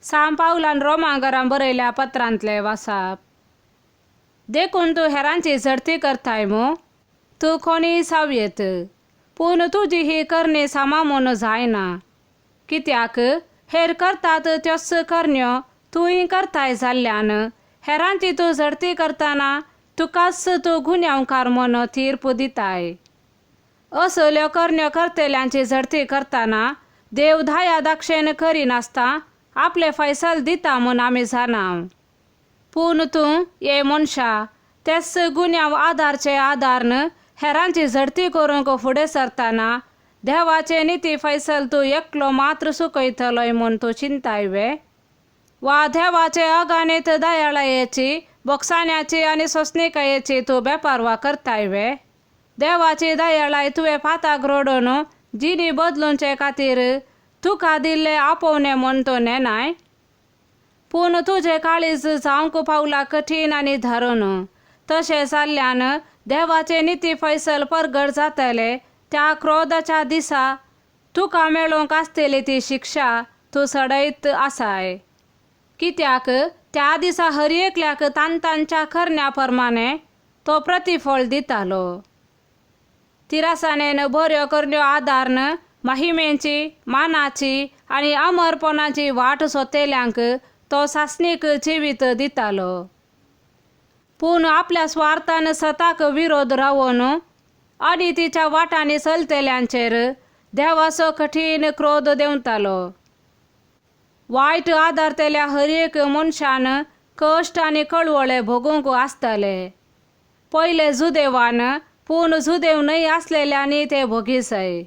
सांत पावलान रोमांगरां बरयल्या पत्रांतले वासाप. देखून तूं हेरांची झडती करताय मू? तूं कोणीय जावं पूण तुजी ही करणी सामा म्हूण जायना. कित्याक हेर करतात त्योच करण्यो तूंय करताय जाल्ल्यान हेरांची तूं झडती करतना तुकाच तूं गुन्यांवकार म्हूण तीर्प दिताय. असल्यो करण्यो करतल्यांची झडती करतना देव धाया दाक्षेन करिनासता आपले फैसल दिता म्हूण आमी जाणाव. पूण तूं ये मनशा तेच गुन्यांव आदारचे आदारन हेरांची झडती करूंक फुडें सरतना देवाचे निती फैसल तूं एकलो मात्र सुकयतलोय म्हूण तूं चिंताय वे? वा देवाचे अगाणीत दयाळायेची बोगसाण्याची आनी सोंसणीकायेची तूं बेपारवा करताय वे? देवाची दयाळाय तुवें पाताक रोडून जिणी बदलुचे खातीर तुका दिल्ले आपोवणें म्हूण तूं नेनाय? पूण तुजें काळीज जावंक पावला कठीण आनी धारून. तशें जाल्ल्यान देवाचे निती फैसल परगट जातले त्या क्रोधाच्या दिसा तुका मेळूंक आसतली ती शिक्षा तूं सडयत आसाय. कित्याक त्या दिसा हर एकल्याक तांच्या करण्या प्रमाणे तो प्रतिफळ दितालो. तिरासाणेन बऱ्यो करण्यो आदारन महिमेची मानाची आनी अमरपणाची वाट सोदतल्यांक तो सासणीक जिवीत दितालो. पूण आपल्या स्वार्थान सताक विरोध रावोन आनी तिच्या वाटांनी चलतल्यांचेर देवाचो कठीण क्रोध देंवतालो. वायट आदारतल्या हर एक मनशान कश्ट आनी कळवळे भोगूंक आसतले. पयले जुदेवान पूण जुदेव न्हय आसलेल्यांनी ते भोगीसय.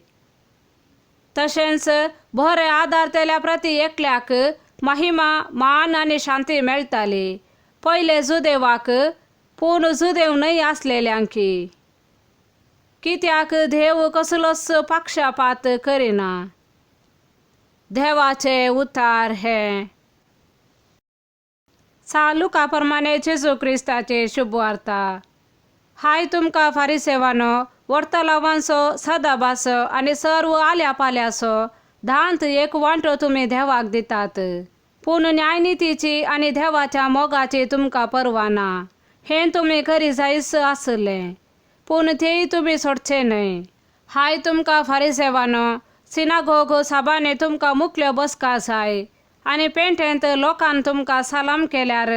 तशेंच बरें आदारतल्या प्रती एकल्याक महिमा मान आनी शांती मेळटाली. पयले जुदेवाक पूण जुदेव न्हय आसलेल्यांकी. कित्याक देव कसलोच पक्षपात करिना. देवाचे उतार हे. सालुका प्रमाणे जेजू क्रिस्ताचे शुभवार्ता. हाय तुमकां फारिसेवानो, वर्तलावांचो सदाबासो आनी सर्व आल्या पाल्याचो दांत एक वांटो तुमी देवाक दितात. पूण न्यायनितीची आनी देवाच्या मोगाची तुमकां पर्वा ना. हें तुमी करी जायच आसलें पूण तेय तुमी सोडचे न्हय. हाय तुमकां फारिसेवानो, सिनागोग साबांनी तुमकां मुकल्यो बसका जाय आनी पेंटेंत लोकान तुमकां सलाम केल्यार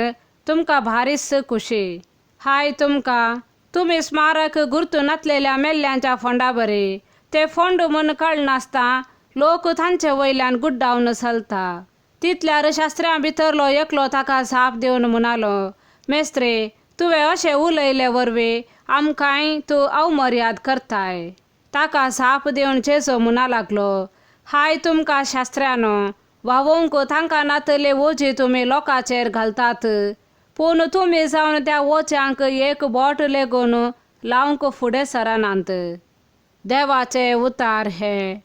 तुमकां भारीच खुशी. हाय तुमकां, तुमी स्मारक गुर्तू नातलेल्या मेल्ल्यांच्या फोंडा बरी. ते फोंड म्हूण कळनासता लोक तांचे वयल्यान गुड्डावन चलता. तितल्यार शास्त्र्यां भितरलो एकलो ताका जाप दिवन म्हणालो, मेस्त्री, तुवें अशें उलयले वरवीं आमकांय तूं अवमर्याद करताय. ताका जाप दिवन जेजू म्हणा लागलो, हाय तुमकां शास्त्र्यानो, व्हांवोवंक तांकां नातले वोजी तुमी लोकांचेर घालतात. पूण तुमी जावन त्या वोज्यांक एक बोट लेगून लावंक फुडें सरनात. देवाचे उतार हे.